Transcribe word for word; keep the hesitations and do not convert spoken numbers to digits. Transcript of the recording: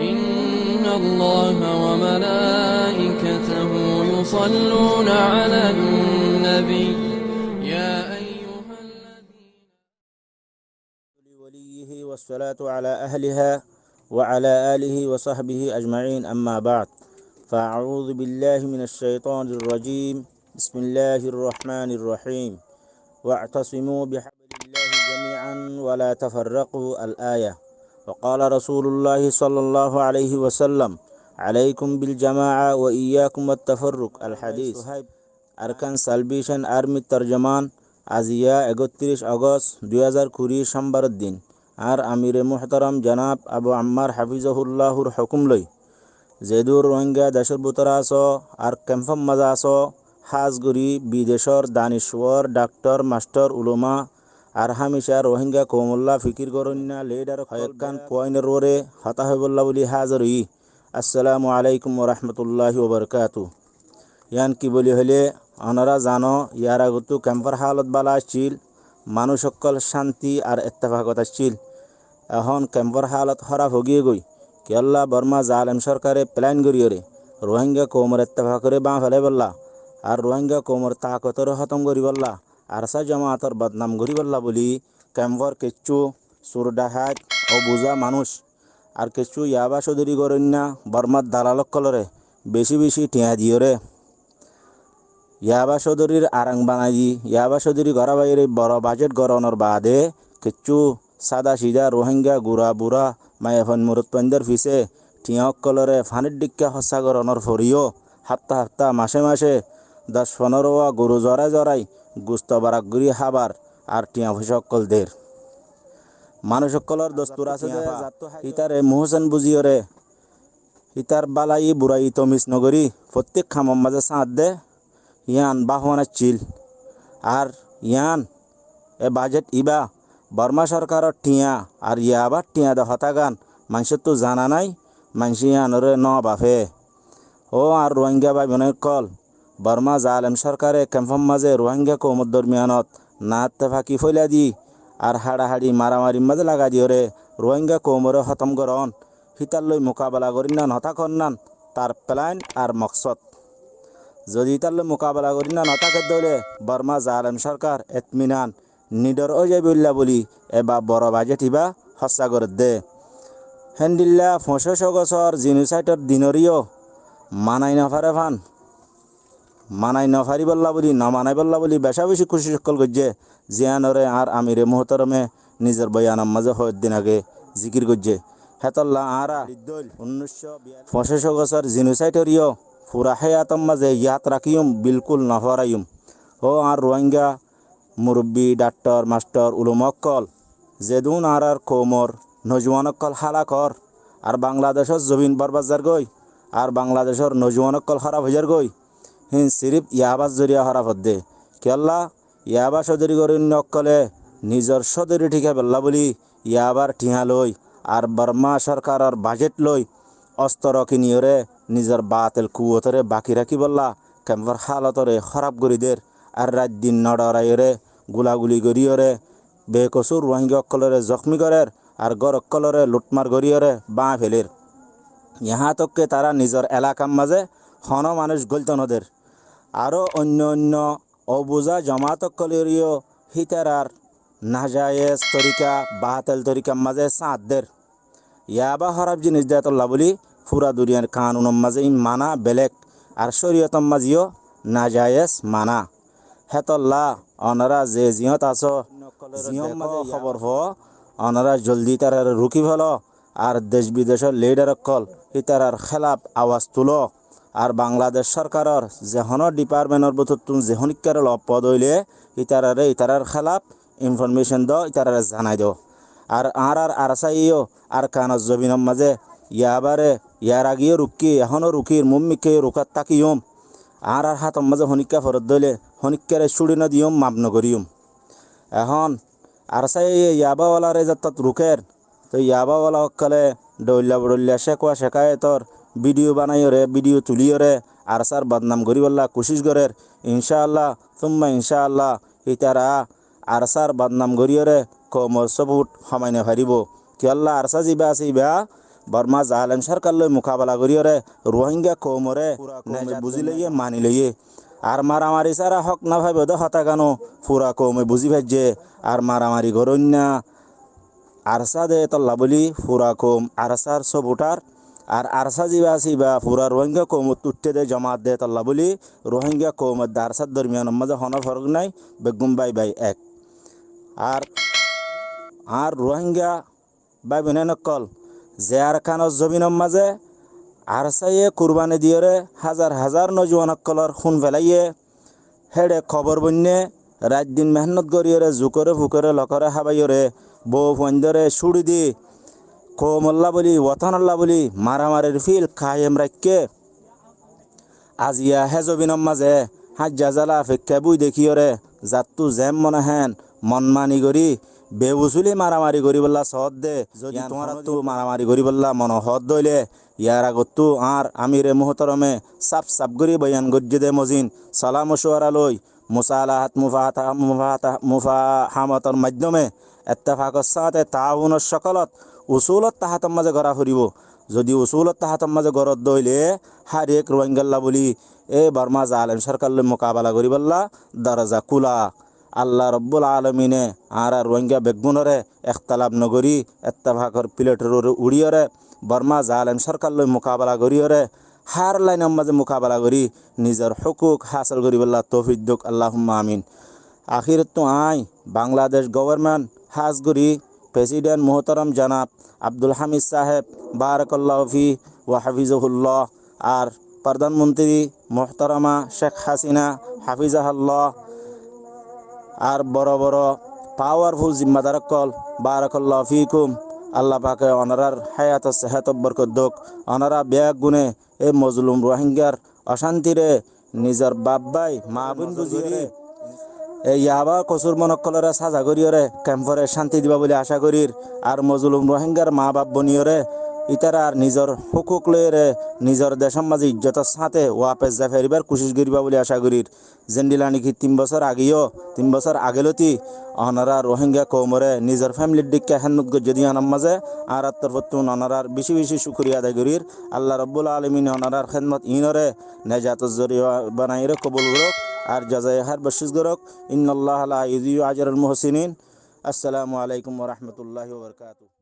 إن الله وملائكته يصلون على النبي، يا أيها الذين وليه والصلاة على أهلها وعلى آله وصحبه أجمعين، أما بعد، فأعوذ بالله من الشيطان الرجيم. بسم الله الرحمن الرحيم. واعتصموا بحبل الله جميعا ولا تفرقوا، الآية. وقال رسول الله صلى الله عليه وسلم: عليكم بالجماعة وإياكم والتفرق، الحديث. Arkán Salvation Armyr torjoman, aziya ekottiríc Ogos dui házar kuri, cómbaror din, añár amire muhtaram jonab Abu Ammar hafizahulláhur hókum loi, zedún Ruáingga decór bútore asó, ar kempór mazé asó, hás gorí bidecór daniswor, dhakthor, masthor, ulama, ar hámica Ruáingga koumolla fikir goróinna lidhar ókkol, hoekkán fuáinor uore hotá hoibólla bóli házir óiyi. Assalamu alaikum wa rahmatullahi wa barakatuhu. Yián ki bóli hoilé, onora zano, yar agottú kempór hálot bála accíl, manúic ókkol cánti ar ettefakot accíl. Ehón kempór hálot hóraf ói giyé goi. Kiyólla Borma zalem sórkare plan goríyoré Ruáingga koumor ettefakore báñgi felaibólla, ar Ruáingga koumor takotoré hótom goríbolla, ARSA jamaator bodnam goríbolla bóli kempór kiccú sur dhahait, obuzá manúic, ar kiccú yaba códori goróinna Bormar dalal ókkolore bicí bicí thiañ diyoré yaba códorir arang banai di, yaba códori gorá baiyóre boro bajet gorónor baade kiccú sáda sidá Ruáingga gura burá maiyafuain murotfuaindór fisé thiañ ókkolore fanír dhikká hóssa gorónor foriyó háfta háfta, macé macé doc fonórowa goru zorái zorái gusto barak gorí hábar ar thiañ foicá ókkol der. Manúic ókkolór dostur asé dé, hítare muhsen buzíyoré, hítar bálayi burayi tomis nogorí, fottík hamor mazé sáñt dé, yián báfuan accíl. Ar yián, e bajet ibá, Borma sórkaror thiañ ar yabár thiañ dé hotágan maincóttu zana nái, maincé yiánoré nóbafe. Ó añár Ruáingga báiboin ókkol, Borma zalem sórkare kempór mazé Ruáingga koumor dormiyanot nattefaki fóila di ar haçahaçi maramarir mazé lagai diyoré Ruáingga koumoré hótom gorón, hítar loi mukabela gorína notákonnan tar plan ar moksód. Zodi hítar loi mukabela gorína notáke dé óile Borma zalem sórkar etminan nidor ói zaibólla bóli eba boro bajet ibá hóssa gorédde. Héndilla foñcíc Ogosor jinosáitor dinoríyo manai nofaré fán, manai nofaríbolla bóli, nomanaibólla bóli becá becí kucíc ókkol goijjé, ziyánoré añár amire muhtarome nizor boyanor mazé hoeddin age zikir goijjé. Hétolla añára foñcíc Ogosor jinosáitoríyo fura héyator mazé yad rakíyum, bilkúl noforáiyum. Ó añár Ruáingga murubbi, dhakthor, masthor, ulama ókkol, zedún añárar koumor nojuwan ókkol hálak ór, ar Bangladecór zobin borbad zargói, ar Bangladecór nojuwan ókkol hóraf ói zargói, hín siríf yabár zoriya hóraf ódde. Kiyólla, yaba códori goróinna ókkolé nizor códori thíkaibólla bóli yabár thiañ loi, ar Borma sórkaror bajet loi, ostoro kiniyoré nizor batel kuwotoré baki rakíbolla kempór hálotoré hóraf gorí der, ar rait din nodhoraiyóre gulaguli goríyoré bekosúr Ruáingga ókkolóre zokmi gorér, ar gór ókkolóre lutmar goríyoré báñgi felér. Yahá tok ke tará nizor elakar mazé honó manúic góilto noder. Aró oinno oinno obuzá jomaát ókkolóreyo hítarar nazayes torika, batel torikar mazé sáñt der. Yaba hóraf jinis dé hétolla bóli fura duniyar kanunor mazé ín mana belek, ar córiyotor mazéyo nazayes mana. Hétolla onorá ze ziyót asó, ziyót mazé hóbor fo, onorá zoldi ítararé rukí felo, ar dec bidecór lidhar ókkol ítarar hélaf awas tuló, ar Bangladec sórkaror ze honó dhipartmentor bútottun ze honíkkaré loppo dóile ítararé ítarar hélaf informécon do, ítararé zanai do. Ar añárar ARSA ye yó Arkanor zobinor mazé yabáre yar age yó rukí, ehóno rukír, muúmikká yó rukát tákiyum. Añárar hátor mazé honíkka foredde óile honíkkáre cúçi nodiyum, maf nogoríyum. Ehón ARSA ye yabáwalaré zettót rukér, toi yabáwala ókkolé dhoilla bodhoilla cékwa cekáyetor bídiyo banaiyóre, bídiyo tulíyoré ARSAr bodnam goríbolla kucíc gorér. Incáalla, túmma incáalla, ítara ARSAr bodnam goríyoré koumor sóput homai nofaríbou. Kiyólla ARSA zibá asé ibá Borma zalem sórkar loi mukabela goríyoré Ruáingga koumoré fura koume buzí loiyé, mani loiyé. Ar maramari sára hók no faibóu dé hotá gán ó fura koume buzí faijjé. Ar maramari goróinna ARSA de tolla bóli fura koum ARSAr sopotár. Ar ARSA zibá asé ibá fura Ruáingga koumot uiththé dé jomaat de tolla bóli Ruáingga koum edde ARSAr dormiyanor mazé honó forók nái, beggún bái bái ek. Ar, ar Ruáingga bái boináin ókkol, ze Arkanor zobinor mazé ARSAye kurbani diyoré házar házar nojuwan ókkolór hún felaiyé, héçe kobor boinné, raiddin mehénnot goríyoré, zukoré fukoré lokoré hábaiyoré, bou fuaindóre cúçi di, koumollá bóli, wotánollá bóli, maramarir fíl kaiyem raikké. Aziya hé zobinor mazé háñjja zala feikká búi dekíyoré, zattú zeén mone héen, mon mani gorí, bewusúli maramari goríbollá soódde. Zodi tuáñrattú maramari goríbollá mone hoódde óile, yar agottú añár amire muhtorome sáf sáf gorí boyan goijjé dé mozin, sola mocuwara loi, musalahat, mufahata-, mufahata-, mufahamator maiddóme ettefakor sáñte taawunor cókolot usúlot tahátor mazé gorá foribóu. Zodi usúlot tahátor mazé goródde óile, hár ek Ruáinggalla bóli, e Borma zalem sórkar loi mukabela goríbollá doroza kúla. Allah Robbul Alamine añára Ruáingga beggúnoré ektelaf nogorí, ettefakor piletor uore uçíyoré, Borma zalem sórkar loi mukabela goríyoré, hár lainor mazé mukabela gorí, nizor hókuk hásil goríbollá toufik douk, Allahumma amin. Ahérottú aññí Bangladec goborment, hás gorí President muhtorom janab Abdul Hamid sáheb, barakallahu fíhi wa hafizahullah, ar Prodán Montiri muhtoroma Cek Hasina, hafizahallah, ar boro boro pawarful zimmadar ókkol, barakallahu fíkum, Allah pake onorár háyator sehétot borkot douk, onorá beggúne e mozlum Ruáinggar ocántiré nizor baf bái, maa boin buzíyoré, e yaba kosúrmon ókkolóre sáza goríyoré kemforé cánti diba bóli acá gorír. Ar mozlum Ruáinggar maa baf boniyoré ítarar nizor hókuk loiyóre nizor decór mazé ijjotor sáñte wapes zai faribár kucíc goríba bóli acá gorír. Zendila niki tin bosór age yó, tin bosór age lóti onorá Ruáingga koumoré nizor fémilir dhíkka hédmot goijjó dé yíanor mazé añárar torfóttun onorár bicí bicí cúkuriya adai gorír. Allah Robbul Alamine onorár hédmot iínoré nejator zoriya banaiyóre kobul gorók, ar jazaye háir boccíc gorók. Innallaha la yudíu ajral muhsinin. Assalamu alaikum wa rahmatullahi wa barakatuhu.